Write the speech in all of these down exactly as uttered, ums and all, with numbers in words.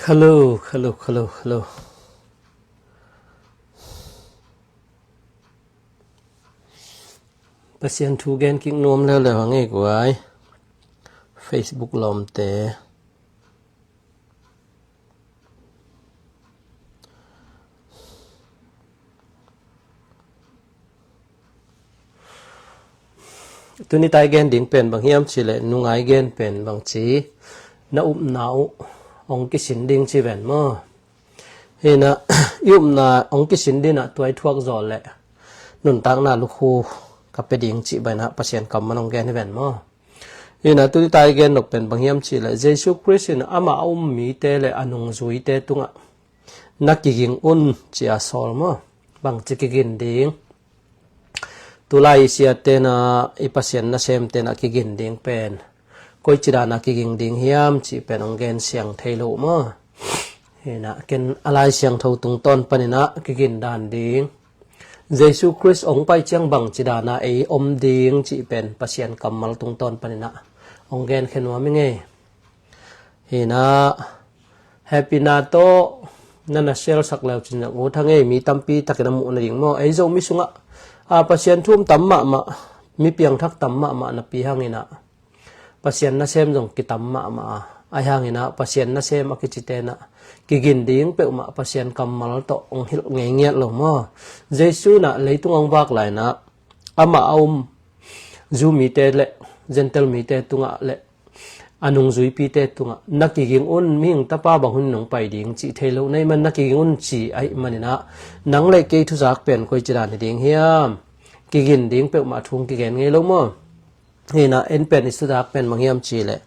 Hello, hello, hello, hello. Pasian thu gen kik nuam leuleu a ngei guai. Facebook lawmte. Tuni tai gen ding pen bang hiam cih leh nungai gen pen bang ci na upna uh hong kisin ding ci ven maw? Hi na, i upna hong kisin ding ah tuai thuak zaw leh nuntakna lukhu ka pia ding cih bang hi na Pasian kammal hong gen hi ven maw? Hi na, tuni tai gen nop pen bang hiam cih leh Jesu Khrist in amah a um mite le a nungzuite tungah na kiging un ci a sawl maw? Bang ci kigin ding? Tulai i siate na, i Pasian nasem te na kigin ding pen koi ci dan a kiging ding hiam cih pen hong gen siang thei lo maw? Hi na, ken a Lai Siangtho tungtawn panin a kigin dan ding, Jesu Khrist hong pai ciang bang ci dan a ei om ding cih pen Pasian kammal tungtawn panin a hong gen khe nuam i ngei. Hi na, happy na tawh na na share sak leu cin zong ut hang ei, mi tampi takin a muh nading maw? Ei Zomi sungah a Pasian thu om tam mahmah, mi piangthak tam mahmah napi hangin a Pasian nasem zong kitam mahmah a, ahi hangin a Pasian nasem a kici te na kigin ding peuhmah Pasian kammal tawh hong hilh ngei ngiat lo maw? Jesu na leitung hong vak lai na amah a um Jew mite le Gentile mite tungah le a nungzuipite tungah na kiging un, mihing tapa bang hun nong pai ding cih thei lo na hih man, na kiging un ci ahih manin a nang le kei thuzak pen koi ci dan hi ding hiam? Kigin ding peuhmah thu hong kigen ngei lo maw? Hi na, en pen i thuzak pen bang hiam cih leh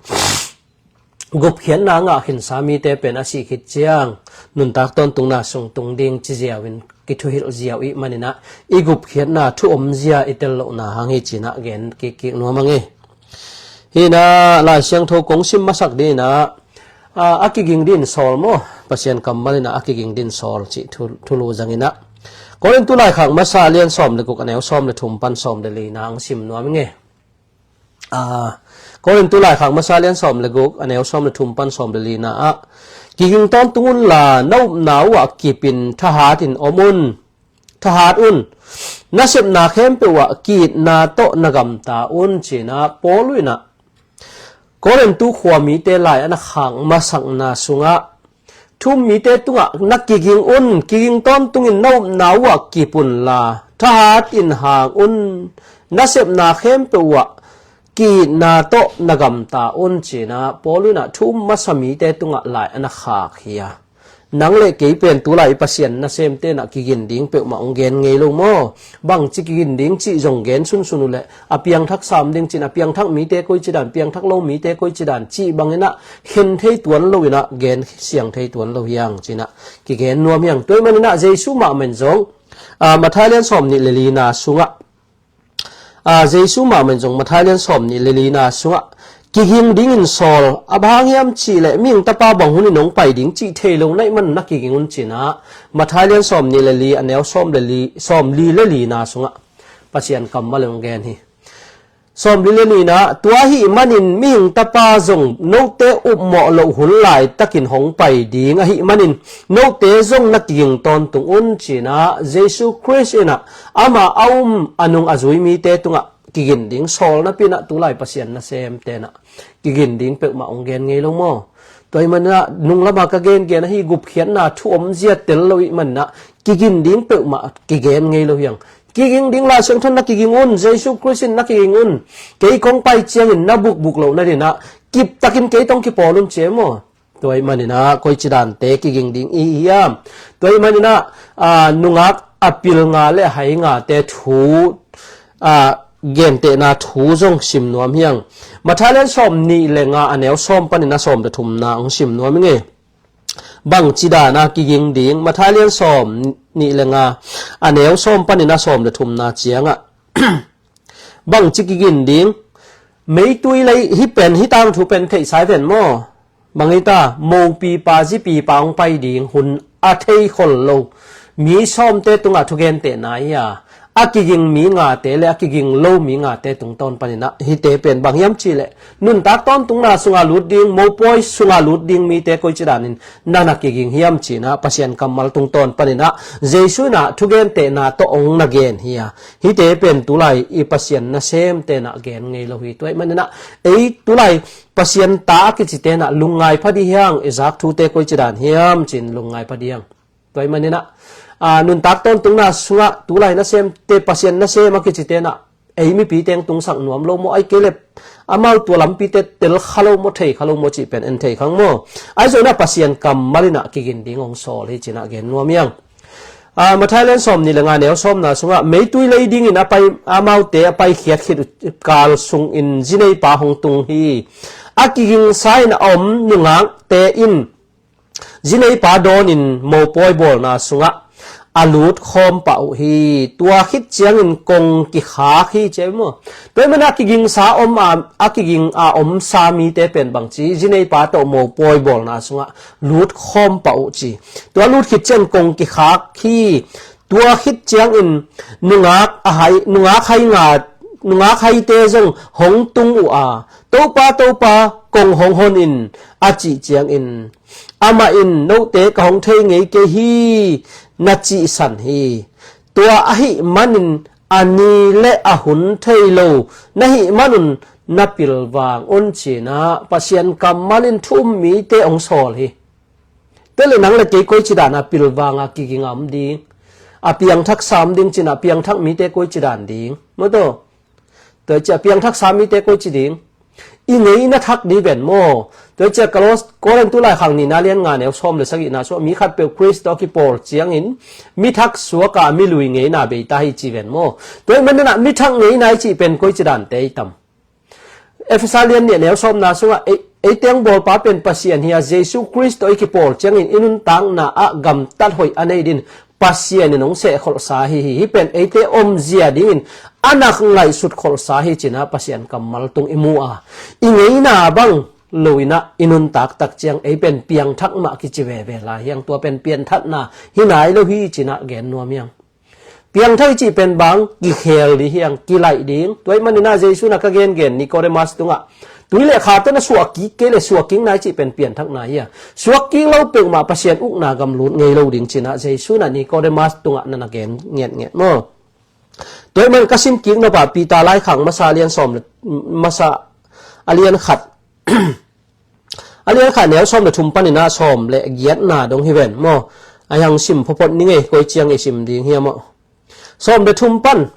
gupkhiatna ngah khinsa mite pen a sih khit ciang nuntak tawntungna sung tung ding ci ziau in kithuhilh ziau i hih manin a i gupkhiatna thu om zia i tel lohna hang hi cin a gen kik kik nuam hang ei. Hi na, Lai Siangtho kong sim masak ding in a, a, a kiging ding sawl maw? Pasian kammal in a, a kiging ding sawl cih thu, thulu zang in a, Korintu Laikhak Masa lian sawm le guk, a neu sawm le thum pan sawm le li na hong sim nuam i ngei. A, Korintu Laikhak Masa lian sawm le guk, a neu sawm le thum pan sawm le li na ah, kiging tawntung unla, na upna uh ah kipin thahat in om un, thahat un. Nasepna khempeuh ah ki-itna tawh na gamta un, ci-in ah Paul in ah Korintu khua mite lai a na khak masakna sungah thu um mite tungah na kiging un, kiging tawntungin na upna uh ah kip unla, thahat in hang un, nasepna khempeuh uh ah ki-itna tawh na gamta un, ci-in ah Paul in ah thu um masa mite tungah lai a na khak hi a. Nang le kei pen tulai i Pasian nasemte in ah kigin ding peuhmah hong gen ngei lo maw? Bangci kigin ding cih zong gen sunsun uh leh a piangthak sam ding cin, a piangthak mite koi ci dan, piangthak lo mite koi ci dan cih bangin ah khen thei tuan lo in ah gen siang thei tuan lo hi hang, ci-in ah kigen nuam hi hang. Tua ahih manin ah Jesu mahmah in zong, a, Matthai lian sawm nih le lina sungah, a, Jesu mahmah in zong Matthai lian sawm nih le lina sungah kiging dingin sawl, a bang hang hiam cih leh mihing tapa bang hun in hong pai ding cih thei lo na hih man na kiging un, ci-in ah Matthai lian sawm nih le li, a neu sawm le li, sawm li le lina sungah Pasian kammal in hong gen hi. Sawm li le nihna, tua ahih manin mihing tapa zong note upmawh loh hun laitakin hong pai ding ahih manin note zong na kiging tawntung un, ci-in ah Jesu Khrist in ah amah a um a nung a zui mite tungah kigin ding sawl napi-in ah tulai Pasian nasemte in ah kigin ding peuhmah hong gen ngei lo maw? Tua ahih manin ah nung lamah ka gengen ahi gupkhiatna thu om zia tel lo ahih manin ah kigin ding peuhmah kigen ngei lo hi hang. Kiging ding Lai Siangtho in na kiging un, Jesu Khrist in na kiging un. Kei kong pai ciangin na bukbuk loh nadingin ah kiptakin kei tawh hong kipawl un, ci e maw? Tua ahih manin ah koi ci dante kiging ding i hi hiam? Tua ahih manin ah, a, nungak a pil nga le a hai ngate thu, a, gentehna thu zong sim nuam hi hang. Matthai lian sawm nih le nga, a neu sawm panin a sawm le thumna hong sim nuam i ngei. Bangci dan a kiging ding, Matthai lian sawm nih le nga, a neu sawm panin a sawm le thumna ciangah bangci kigin ding? Meitui lei, hih pen, hih tangthu pen theihsa i ven maw? Bang hi ta, mopipa zipipa hong pai ding hun a thei khol lo mi sawmte tungah thugentehna hi a, a kiging mi ngate le a kiging lo mi ngate tungtawn paninah hihte pen bang hiam cihleh, nuntak tawntungna sungah lut ding, mopawi sungah lut ding mite koici danin na na kiging hiam cinah Pasian kammal tungtawn paninah Jesu inah thugentehna tawh hong na gen hi a, hihte pen tulai i Pasian nasemte nah gen ngei lo hi. Tua ahih maninah ei tulai Pasian ta a kicite nah lungngai pha dih hiang, i zak thute koici dan hiam cin lungngai pha dih hiang. Tua ahih maninah, a, nuntak tawntungna sungah tulai nasemte, Pasian nasem a kicite nah ei mipi teng tungsak nuam lo maw, ai kei le amau tua lampite tel kha lo maw, thei kha lo maw cih pen en thei khang maw. Ai zonah Pasian kammal inah kigin ding hong sawl hi cinah gen nuam hiang. A, Matthai lian sawm nih le nga neu sawmna sungah meitui lei dingin a pai, amaute a paikhiat khit uh kal sungin zineipa hong tung hi. A kigingsa in a om nungakte in zineipa dawnin mopawi bawlna sungah a lut khawm pah uh hi. Tua khit ciangin kong kikhak hi ci a maw. Tua ahih manin a kigingsa om a, a kiging a omsa mite pen bangci zineipa tawh mopawi bawlna sungah lut khawm pah uh ci. Tua lut khit ciang kong kikhak hi. Tua khit ciangin nungak a hai, nungak hai nga, nungak haite zong hong tung uh a, Topa, Topa, kong hong hon in, a cih ciangin amah in, note ka hong thei ngei kei hi, na cihsan hi. Tua ahih manin a ni le a hun thei lo na hih manun na pilvang un cinah Pasian kammal in thu um mite hong sawl hi. Tua le nang le kei koici dan a pilvang a kiging a om ding, a piangthaksa om ding cinah piangthak mite koici dan ding maw taw. Tua ci a piangthaksa mite koici ding. I ngeina thak dih ven maw. Tua ci a Korintu laikhak nihna lian nga neu sawm le sagihna sungah mi khatpeuh Khrist tawh a kipawl ciangin mi thak suak a mi lui ngeina bei ta hi ci ven maw. Tua ahih maninah mi thak ngeina i cih pen koici dante i tam. Efesa lian nih neu sawmna sungah ei, ei teng bawlpa pen Pasian hi a, Jesu Khrist tawh i kipawl ciangin i nuntakna ah gamtat hoih a nei din Pasian in hong sehkholhsa hi hi. Hih pen eite omzia dingin a na ngaihsut kholhsa hi cinah Pasian kammal tung i mu a, i ngeina bang lo inah i nuntak tak ciang ei pen piangthak mah kici veve lai hiang. Tua pen pianthatna hi nai lo hi cinah gen nuam hiang. Piangthak i cih pen bang kikhel dih hiang, kilaih ding. Tua ahih maninah Jesu na ka gengen Nikodemas tungah tui le kha tawh na suahkik kei le suahkikna i cih pen pianthakna hi a, suakkik lo peuhmah Pasian ukna gam lut ngei lo ding cinah Jesu na Nikodemas tungah na na gen ngetnget maw. Tua ahih man ka simkik nopah Peter laikhak masa a lian sawm le, masa a lian khat a lian khat neu sawm le thum paninah sawm le giatna dong hi ven maw. A hiang sim phawphawt ni ngei, koi ciang i sim ding hiam maw. Sawm le thum pan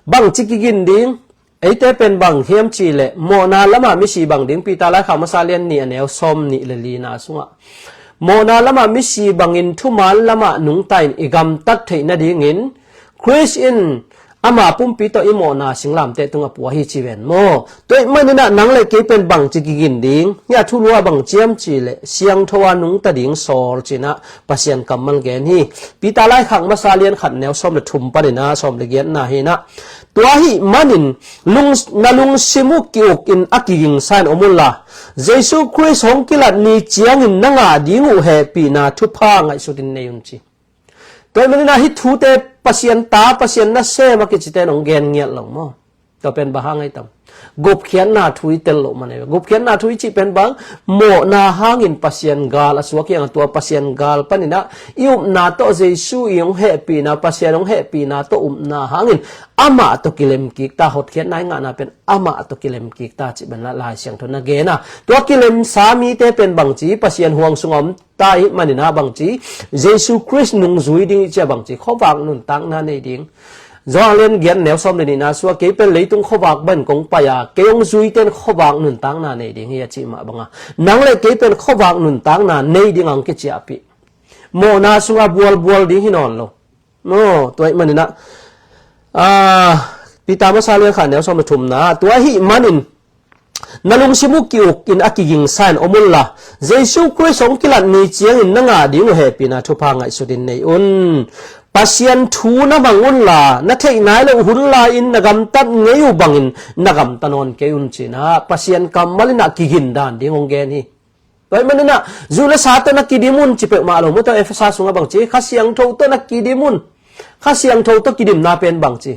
bangci kigin ding, eite pen bang hiam cihleh mawhna lamah misi bang ding. Peter laikhak masa lian nih a neu sawm nih le lina sungah mawhna lamah misi bangin thuman lamah nungta in i gamtat theih nadingin Khrist in ama pumpi tawh i mawhna singlamteh tungah pua hi ci ven maw. Tua ahih maninah nang le kei pen bangci kigin ding, hia thulu ah bang ciam cihleh siangtho a nungta ding sawl cinah Pasian kammal gen hi. Peter laikhak masa lian khat neu sawm le thum paninah sawm le giatna hinah, tua ahih manin lung, na lungsim uh ki-uk in a kigingsa in om unla, Jesu Khrist hong kilat ni ciangin na ngah ding uh hehpihna thupha ngaihsutin nei un ci. Tua ahih maninah hih thute Pasian ta, Pasian nasem a kicite in hong gen ngiat lo maw. Tua pen bang hang ei tam. Gupkhiatna thu i tel loh man ei. Gupkhiatna thu i cih pen bang, mawhna hangin Pasian gal a suak hiang a, tua Pasian gal paninah i upna tawh Jesu i hong hehpihna, Pasian hong hehpihna tawh upna hangin amah tawh kilemkik ta, hotkhiatna i ngahna pen amah tawh kilemkik ta cih pen la Lai Siangtho na gen a. Tua kilemsa mite pen bangci Pasian huang sungah om ta ahih maninah bangci Jesu Khrist nungzui ding i cih a bangci khuavak nuntakna nei ding. Johan lian giat neu sawm le nihna sungah kei pen leitung khuavak bangin kong pai a, kei hong zuite in khuavak nuntakna nei ding hi a cih mah banga, nang le kei pen khuavak nuntakna nei ding hong kiciahpih. Mawhna sungah bualbual ding hi nawn lo. No, tua ahih maninah, ah, Peter masa lian khat neu sawm le thumna, tua ahih manin na lungsim uh ki-uk in a kigingsa in om unla, Jesu Khrist hong kilat ni ciangin na ngah ding uh hehpihna thupha ngaihsutin nei un. Pasian thu na mang unla, na theih nai loh hun lai-in na gamtat ngei uh bangin na gamta nawn kei un cinah Pasian kammal inah kigin dan ding hong gen hi. Tua ahih maninah zu le sa tawh na kidim un ci peuhmah lo maw. Tua Efesa sungah bangci, Kha Siangtho tawh na kidim un. Kha Siangtho tawh kidimna pen bangci,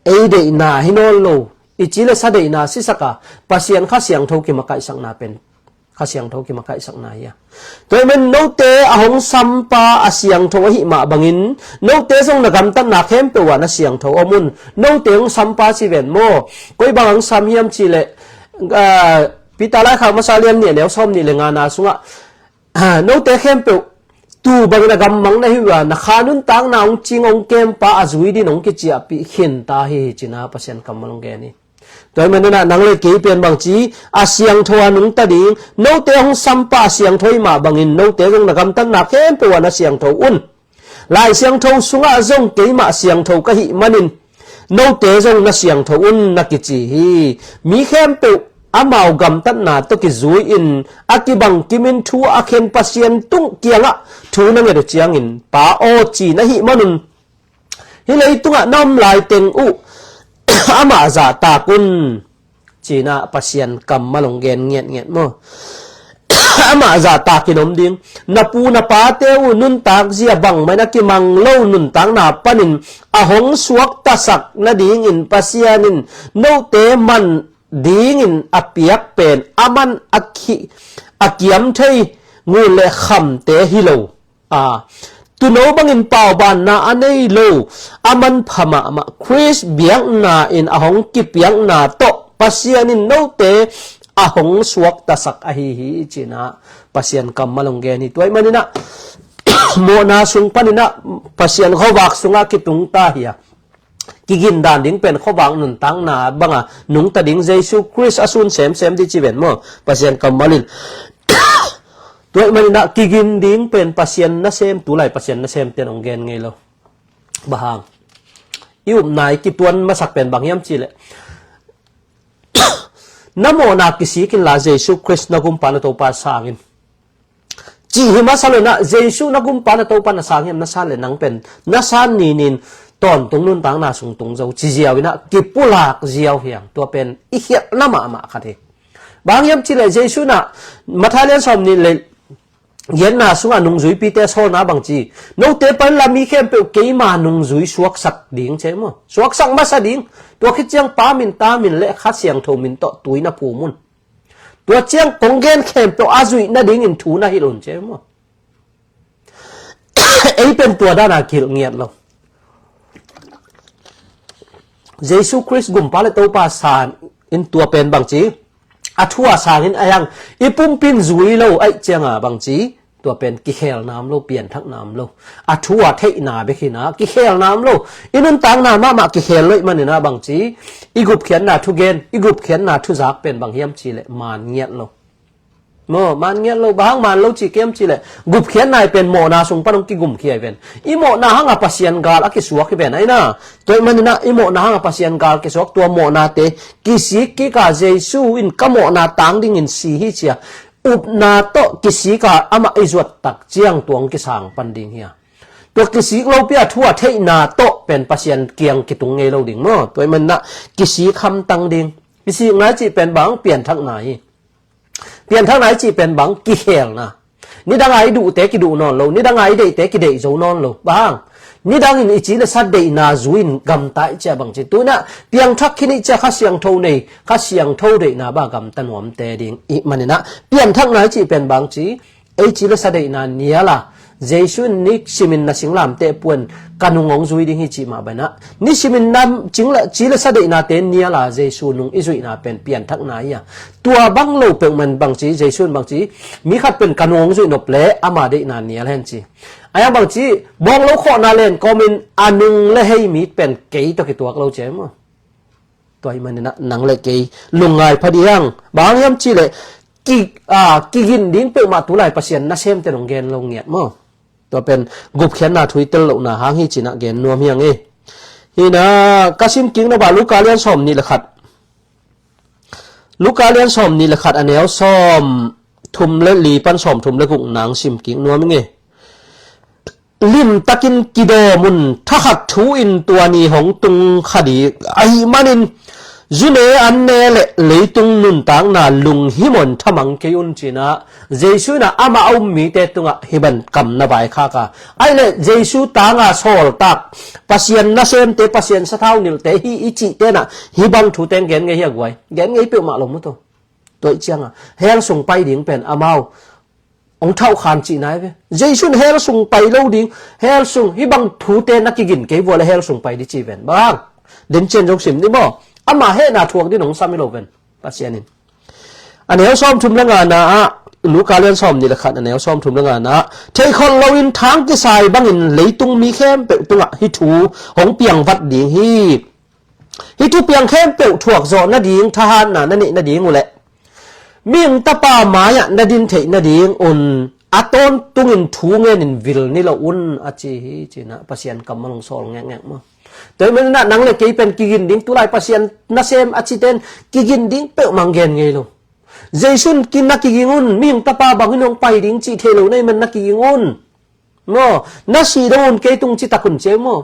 ei deihna hi nawn lo, i ci le sa deihna sisak a, Pasian Kha Siangtho kimakaihsakna pen Kha Siangtho kimakaihsakna hi a. Tua ahih manin note a hong sampa a siangtho ahih mah bangin, note zong na gamtatna khempeuh ah na siangtho om un. Note hong sampa ci ven maw? Koi bang hong sam hiam cih leh, ah, Peter laikhak masa lian nih, neu sawm nih le ngana sungah, ah, note khempeuh tu bangin a gammang na hi uh a, na kha nuntakna hong cing hong kempa a zui din hong kiciahpih khin ta hi hi, ci-in ah Pasian kammal hong gen hi. Tua ahih manin ah nang le kei pen bangci a siangtho a nungta ding, note hong sampa a siangtho ahih mah bangin note zong na gamtatna khempeuh ah na siangtho un. Lai Siangtho sungah zong keimah siangtho ka hih manin note zong na siangtho un, na kici hi. Mi khempeuh amau gamtatna tawh kizui-in a kibang kimin thu a khen Pasian tung kiangah thu na nget uh ciangin, Pa aw, ci na hih manun, hih leitungah na om lai teng uh amah zahtak un, ci-in ah Pasian kammal hong gen ngiatngiat maw? Amah zahtakin om ding. Na pu na pate uh nuntak zia bangmah in a kimang lo nuntakna panin a hong suaktasak nadingin Pasian in note man dingin a piak pen a man a khi, a kiam thei ngun le khamte hi lo. A, tuuno bangin paubaanna a nei lo, a manpha mahmah Khrist biakna in a hong kipiakna tawh Pasian in note a hong suaktasak ahi hi, ci-in ah Pasian kammal hong gen hi. Tua ahih manin ah mawhna sung panin ah Pasian khuavak sungah kitung ta hi a. Kigin dan ding pen khuavak nuntakna banga nungta ding, Jesu Khrist a sun semsem ding ci ven maw? Pasian kammal in. Tua ahih manin ah kigin ding pen Pasian nasem, tulai Pasian nasemte'n hong gen ngei lo. Bang hang? I upna i kituan masak pen bang hiam cih leh, na mawhna kisik inla Jesu Khrist na Gumpa na Topa sangin, cih hi masa lo in ah, Jesu na Gumpa na Topa na sang hiam, na san leh nang pen na san ninin tawntung nuntakna sung tung zo, ci ziau in ah kipulak ziau hi hang. Tua pen i khialhna mahmah khat hi. Bang hiam cih leh Jesu in ah Matthai lian sawm nih le giatna sungah nungzuipite sawlna bangci, note pan la mi khempeuh keima nungzui suaksak ding, ci maw? Suaksak masa ding. Tua khit ciang Pa min, Ta min le Kha Siangtho min tawh tui na phum un. Tua ciang kong gen khempeuh a zuih nadingin thu na hilh un, ci maw? Ei pen tua dana kihilh ngiat lo. Jesu Khrist Gumpa le Topa sangin tua pen bangci, a thu a sangin a hiang i pumpi in zui lo ahih cianga bangci, tua pen kikhelna om lo, pianthakna om lo. A thu a theihna bek hi in ah kikhelna om lo. I nuntakna mahmah kikhel lo ahih manin ah bangci, i gupkhiatna thugen, i gupkhiatna thuzak pen bang hiam cih leh maan ngiat lo. Maw, maan ngiat lo. Bang hang maan lo cih hiam cih leh, gupkhiatna pen mawhna sung pan hong kigumkhia hi ven. I mawhna hanga Pasian gal a kisuak hi ven, ahi na. Tua ahih manin ah i mawhna hanga Pasian gal kisuak, tua mawhnate kisik kik a, Jesu in ka mawhna tang dingin si hi, ci a upna tawh kisik a amah i zuat tak ciang tua hong kisang pan ding hi a. Tua kisik lopi a thu a theihna tawh pen Pasian kiang kitung ngei lo ding maw? Tua ahih manin ah kisik hamtang ding. Kisik nai cih pen bang, pianthakna hi. Pianthakna i cih pen bang, kikhelna. Nidanga i duhte kiduh nawn lo, nidanga i deihte kideih zo nawn lo. Bang hang? Nidangin i ci le sa deihna zui-in gamta i cih a bangci, tu-in ah piangthak khin i cih a Kha Siangtho nei, Kha Siangtho deihna bang gamta nuamte ding ahih manin ah, pianthakna i cih pen bangci, ei ci le sa deihna nial a, Jesu in, "Nisimin na singlamteh pua-in ka nung hong zui ding hi," cih mah bangin ah, nisimin na ci le, ci le sa deihnate nial a Jesu nung i zuihna pen pianthakna hi a. Tua bang lo peuhmah in bangci, Jesu in bangci, "Mi khat pen ka nung hong zuih nop leh ama deihna nial hen," ci. A hiang bangci, bawng lo khawhna len kawmin a nung le hei mi pen kei tawh kituak lo, ci maw? Tua ahih manin ah nang le kei lungngai pha ding. Bang hang hiam cih leh, ki, a, kigin ding peuhmah tulai Pasian nasemte'n hong gen lo ngiat maw? Tua pen gupkhiatna thu i tel lohna hang hi, ci-in ah gen nuam hi ing e. Hi in ah, ka sim kikna bang Luka lian sawm nih le khat. Luka lian sawm nih le khat, a neu sawm thum le li pan sawm thum le guk nang sim kik nuam ing e. Limtakin kidawm un, thakhat thu-in tua ni hong tung kha ding ahih manin, Zune an ne le leitung nuntakna lunghimawh in thamang kei un cinah Jesu inah amah a um mite tungah hih bang kam na vaikhak a, ahih leh Jesu tanga sawltak Pasian nasemte, Pasian sathau nilhte hi i cih tenah hih bang thu teng gen ngei hi a guai. Gen ngei peuhmah lo mu tawh. Tua ih cianga hell sung pai ding pen amau hong thauhkhan cihna hi ve. Jesu in hell sung pai lo ding, hell sung hih bang thute na kigin kei vua le hell sung pai ding ci ven. Bang den cian zong sim ni maw? Amah hehna thuak ding hong sam hi lo ven Pasian in. A neu sawmthum le ngana ah, Luka lian sawmnih le khat, a neu sawmthum le ngana ah, theihkholh loin thang kisai bangin leitung mi khempeuh tungah hih thu hong piangvat ding hi. Hih thupiang khempeuh thuakzawh nading thahatna na neih nading uhleh mihing tapa mai-ah na din theih nadingun a tawntungin thu ngenin vil ni lo un a ci hi cinah Pasian kammal hong sawl ngekngek maw? Tua ih maninah nang le kei pen kigin ding, tulai Pasian nasem a citen kigin ding peuhmah gen ngei lo. Jesu in ki na kiging un, mihing tapa bangin hong pai ding cih thei lo na ih man na kiging un. Maw, na sih dong un kei tung citak un cia maw?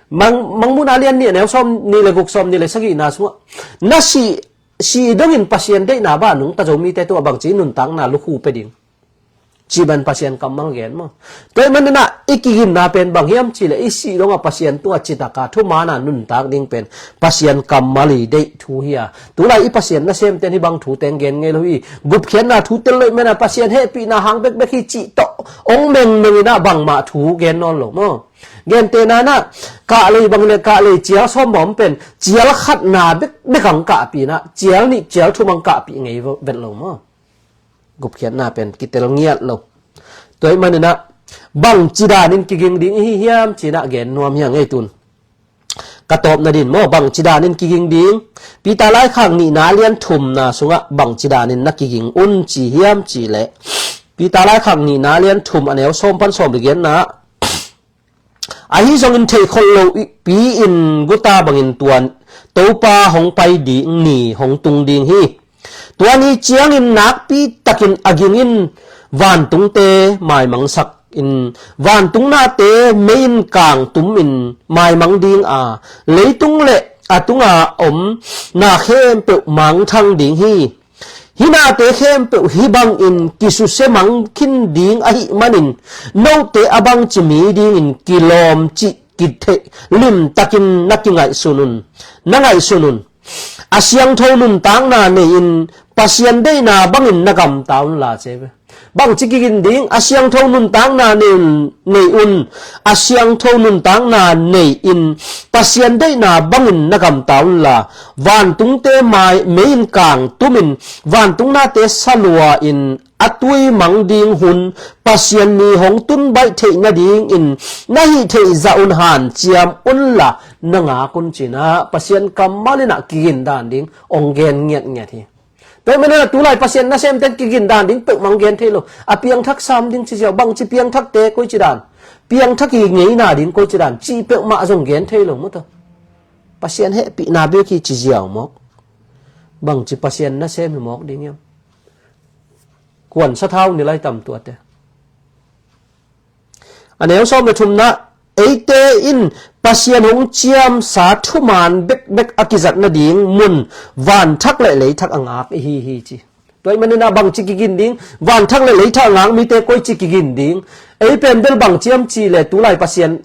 Mang, Mangmuhna lian nih a neu sawmnih le guk, sawmnih le sagihna sungah na sih, sih dongin Pasian deihna bang nungta zo mite tungah bangci nuntakna lukhu pia ding cih bang Pasian kammal gen maw? Tua ih maninah i kiginna pen bang hiam cihleh i sih dongah Pasian tungah citaka thumaana nuntak ding pen Pasian kammal i deih thu hi a, tulai i Pasian nasemten hih bang thu teng gen ngei lo hi. Gupkhiatna thu tel lo ih manah Pasian hehpihna hang bekbek hi cih tawh hong mengmeng inah bangmah thu gen nawn lo maw? Gentehna inah kahlei bang le kahlei cial sawm bawm pen cial khatna bekbek ang kahpih inah cial nih cial thum ang kahpih ngei vet lo maw? Gupkhiatna pen kitel ngiat lo. Tua ih maninah bangci danin kiging ding ihi hiam cinah gen nuam hi a ngei tun. Ka tawpna din maw, bangci danin kiging ding? Peter laikhak nihna lian thumna sungah bangci danin na kiging un ci hiam cihleh Peter laikhak nihna lian thum a neu sawm pan sawm le giatna ah, ahi zongin theihkholh lo pi-in guta bangin tuan Topa hong pai ding ni hong tung ding hi. Tua ni ciangin nakpi takin a gingin vantungte maimangsak in vantung nate mei in kang tumin maimang ding a, leitung le a tunga om na khempeuh mangthang ding hi. Hih nate khempeuh hih bangin kisusia mang khin ding ahih manin note a bangci mi dingin kilawm cih kitheih limtakin na kingaihsun un, na ngaihsun un. A siangtho nuntakna nei-in Pasian deihna bangin na gamta unla ci ve. Bangci kigin ding? A siangtho nuntakna nei un, nei un. A siangtho nuntakna nei-in Pasian deihna bangin na gamta unla, vantungte mai mei in kang tumin vantung nate salua in a tui mang ding hun Pasian ni hong tun baih theih nadingin na hih theih zah un hanciam unla na ngak un cinah Pasian kammal inah kigin dan ding hong gen ngiatngiat hi. Tua ih maninah tulai Pasian nasemten kigin dan ding peuhmah hong gen thei lo. A piangthak sam ding ci ziau, bangci piangthakte koici dan, piangthak i ngeina ding koici dan cih peuhmah zong gen thei lo maw tawh. Pasian hehpihna bek hi ci ziau mawk. Bangci Pasian nasem hi mawk ding hiam? Kuan sathau ni lai tam tuate. A neu sawm le thumna, eite in Pasian hong ciamsa thuman bekbek a kizat nading mun vanthak le leithak a ngak ihi hi ci. Tua ih maninah bangci kigin ding? Vanthak le leithak a ngak mite koici kigin ding? Ei pen bel bangci hiam cihleh tulai Pasian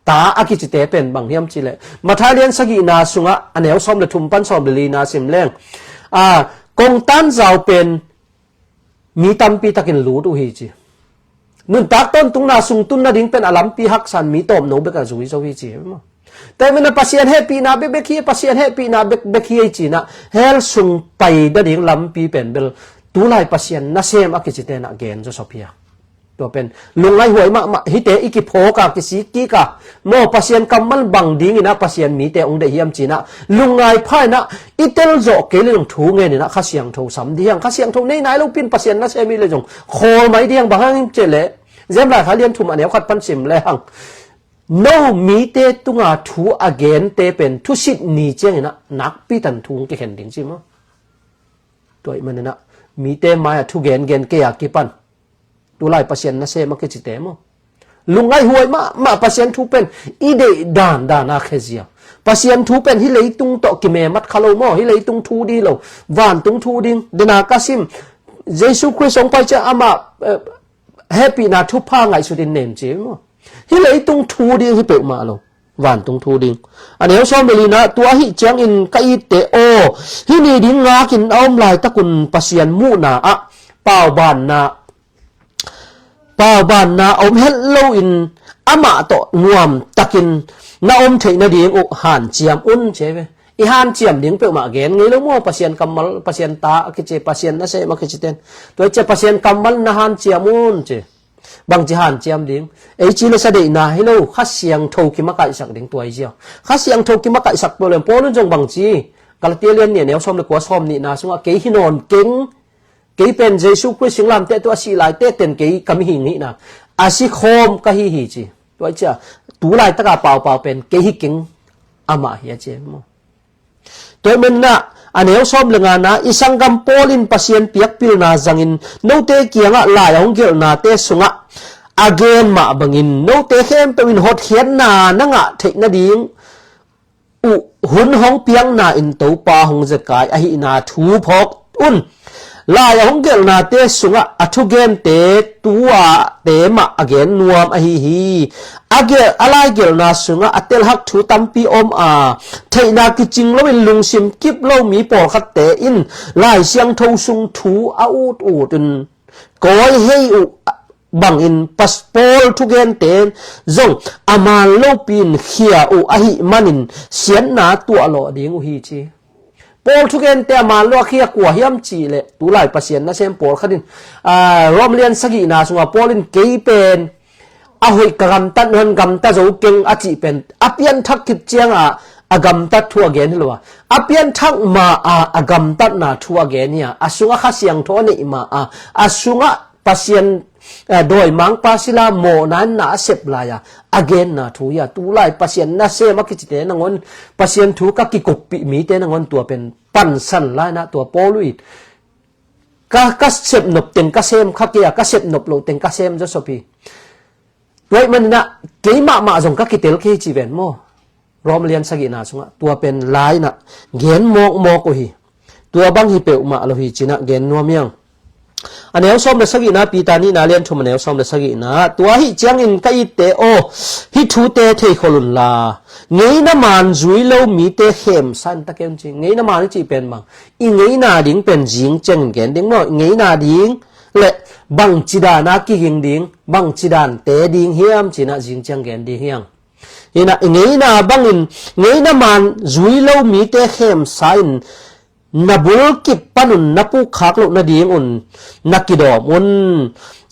ta a kicite pen bang hiam cihleh Matthai lian sagihna sungah a neu sawm le thum pan sawm le lina sim leng, a, kongtan zau pen mi tampi takin lut uh hi ci. Nuntak tawntungna sung tun nading pen a lampi haksan mi tawmno bek a zui zo hi ci. Tua ih maninah Pasian hehpihna bekbek hi, Pasian hehpihna bekbek hi ei cinah hell sung pai nading lampi pen bel tulai Pasian nasem a kicite inah gen zawsop hi a. Tua pen lungngai huai mahmah, hihte i kiphawk a, kisik kik a, maw, Pasian kammal bang dinginah Pasian mite hong deih hiam cinah lungngai pha inah i tel zawh kei le zong thu ngeninah Kha Siangtho sam ding hiang. Kha Siangtho nei nai lopi in Pasian nasem hi le zong khawl mai ding hiang. Bang hang hiam cihleh Zem Lai Kha lian thum a neu khat pan sim le hang, no mite tunga thu a gente pen thusit ni cianginah nakpi tan thu hong kikhen ding ci maw? Tua ih maninah mite mai-ah thu gengen kei a kipan tulai Pasian nasem a kicite maw? Lungngaih huai mahmah Pasian thu pen i deih dandan a khezia. Pasian thu pen hih leitung tawh kimemat kha lo maw, hih leitung thu ding hi lo, vantung thu ding. Dena ka sim, Jesu Khrist hong pai ciang amah, eh, hehpihna thupha ngaihsutin nei un ci maw. Hih leitung thu ding hi peuhmah lo, vantung thu ding. A neu sawm le lina, tua ahih ciangin ka itte aw, hih ni ding ngakin a om laitakun Pasian muhna ah paubanna, paubanna a om hetlo in amah tawh nuamtakin na om theih nading uh hanciam un ci ve. I hanciam ding peuhmah gen ngei lo maw, Pasian kammal, Pasian ta a kici, Pasian nasem a kici ten. Tua i ci a Pasian kammal na hanciam un ci. Bangci hanciam ding? Ei ci le sa deihna hi lo, Kha Siangtho kimakaihsak ding tua i zia. Kha Siangtho kimakaihsak peuh leng Paul in zong bangci, Galatia lian nih a neu sawm le kua, sawm nihna sungah kei hi nawn keng, kei pen Jesu Khrist singlamteh tawh a sih laiteh ten kei ka mihing hihna a si khawm ka hi hi ci. Tua i ci a tu laitaka paupau pen kei hi keng, amah hi a ci maw. Tua ahih manin ah a neu sawm le ngana, i sanggam Paul in Pasian piakpilna zangin note kiangah lai a hong gelhnate sungah a gen mah bangin note khempeuh in hotkhiatna na ngah theih nading uh hun hong piakna in Topa hong zekai ahihna thu phawk un. Lai a hong gelhnate sungah a thugente tu-ate mah a gen nuam ahi hi. A gelh, a laigelhna sungah a telhak thu tampi om a, theihna kicing loin lungsim kip lo mi pawlkhatte in Lai Siangtho sung thu a utut in kawihei uh bangin Pas-, Paul thugente zong a man lopi in khia uh ahih manin siatna tuahlawh ding uh hi ci. Paul thugente a man lo a khia kua hiam cih leh tulai Pasian nasem pawlkhat in, aa, Rom lian sagihna sungah Paul in kei pen a hoih ka gamtat nawn gamta zo keng a cih pen a pianthak khit ciangah a gamtat thu a gen hi lo a, a pianthak ma-a a gamtatna thu a gen hi a, a sungah Kha Siangtho a neih ma-a, a sungah Pasian, eh, dawimangpa sila mawhna in na a sep lai-a a genna thu hi a, tulai Pasian nasem a kicite nangawn, Pasian thu ka kikuppih mite nangawn tua pen pansan lai-in ah tua Paul uh in ka, ka sepnop teng ka sem kha kei a, ka sepnop loh teng ka sem zawsop hi. Tua ahih manin ah kei mahmah zong ka kitel kei hi ci ven maw. Rom lian sagihna sungah tua pen lai-in ah gen mawkmawk uh hi. Tua bang hi peuhmah lo hi ci-in ah gen nuam hi hang. A neu sawm le sagihna, Peter nihna lian thum a neu sawm le sagihna, tua ahih ciangin ka itte aw, hih thute theikhol unla, ngeina maan zui lo mite khemsa in ta kei un ci. Ngeina maan i cih pen bang, i ngeina ding pen zing ciangin gen ding maw, i ngeina ding le bangci dan a kiging ding, bangci dante ding hiam ci-in ah zing ciang gen ding hi hang. Hi-in ah i ngeina bangin, ngeina maan zui lo mite khemsa in na bulkip panun na pukkhak loh nadingun na kidawm un.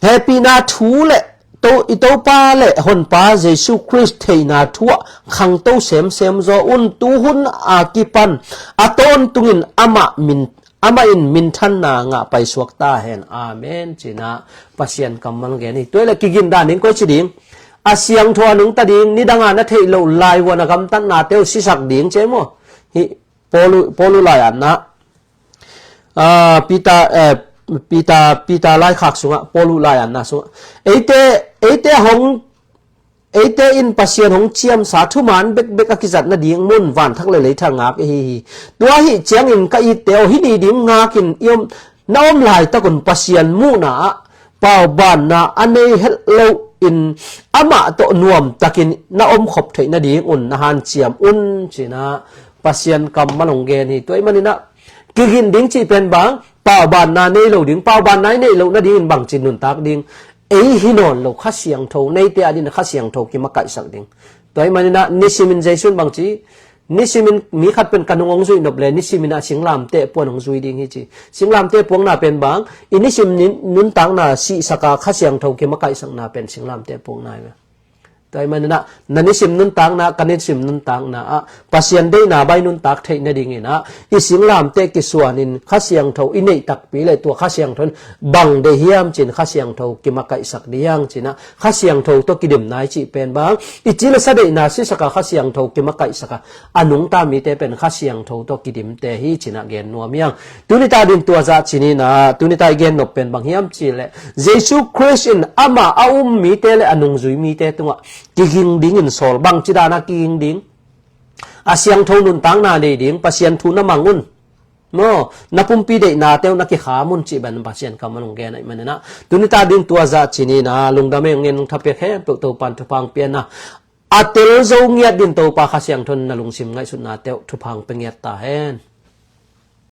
Hehpihna thu le to, i Topa le Honpa Jesu Khrist theihna thu ah khangto semsem zaw un. Tuhun a kipan a tawntungin amah min, amah in minthanna ngah paisuak ta hen. Amen ci-in ah Pasian kammal gen hi. Tua hi leh kigin dan ding koi ci ding? A siangtho a nungta ding, nidang a na theih loh laivuan a gamtatnate uh sisak ding ci maw. Hih Paul uh, Paul uh lai-atna, ah, Peter, eh, Peter, Peter laikhak sungah, Paul uh lai-atna sungah, eite, eite hong, eite in Pasian hong ciamsa thuman bekbek a kizat nading mun vanthak le leithang ngak ihi hi. Tua ahih ciangin ka itte aw, hih ni ding ngakin i om, na om laitakun Pasian muhna ah paubanna a nei het loin amah tawh nuamtakin na omkhop theih nadingun na hanciam un ci-in ah Pasian kammal hong gen hi. Tua ahih manin ah kigin ding cih pen bang, paubanna nei lo ding, paubanna i neih loh nadingin bangci nuntak ding? Ei hi nawn lo, Kha Siangtho, neite adingin Kha Siangtho kimakaihsak ding. Tua ahih manin ah nisimin Jesu in bangci, nisimin mi khat pen ka nung hong zuih nop le nisimin ah singlamteh puan hong zui ding hi ci. Singlamteh puakna pen bang, i nisim nin-, nuntakna sihsak a Kha Siangtho kimakaihsakna pen singlamteh puakna hi ve. Tua ahih manin ah na nisim nuntakna, ka nisim nuntakna ah Pasian deihna bai nuntak theih nadingin ah i singlamteh kisuanin Kha Siangtho i neih takpi leh tua Kha Siangtho in bang deih hiam ci-in Kha Siangtho kimakaihsak ding hi hang ci-in ah Kha Siangtho tawh kidimna i cih pen bang i ci le sa deihna sisak a Kha Siangtho kimakaihsak a a nungta mite pen Kha Siangtho tawh kidimte hi ci-in ah gen nuam hi hang. Tuni ta dingin tua zah ci-in ah, tuni ta i gen nop pen bang hiam cih leh Jesu Khrist in amah a um mite le a nungzui mite tungah kiging dingin sawl. Bangci dan a kiging ding? A siangtho nuntakna nei ding, Pasian thu na mang un. Maw, na pumpi deihnate uh na kikham un cih bangin Pasian kammal hong gen ahih manin ah tuni ta dingin tua zah ci-in ah lungdam ing. Ngen nong thapiak khempeuh Topa'n thupha hong pia in ah a tel zo ngiat dingin Topa Kha Siangtho in na lungsim ngaihsutnate uh thupha hong pia ngiat ta hen.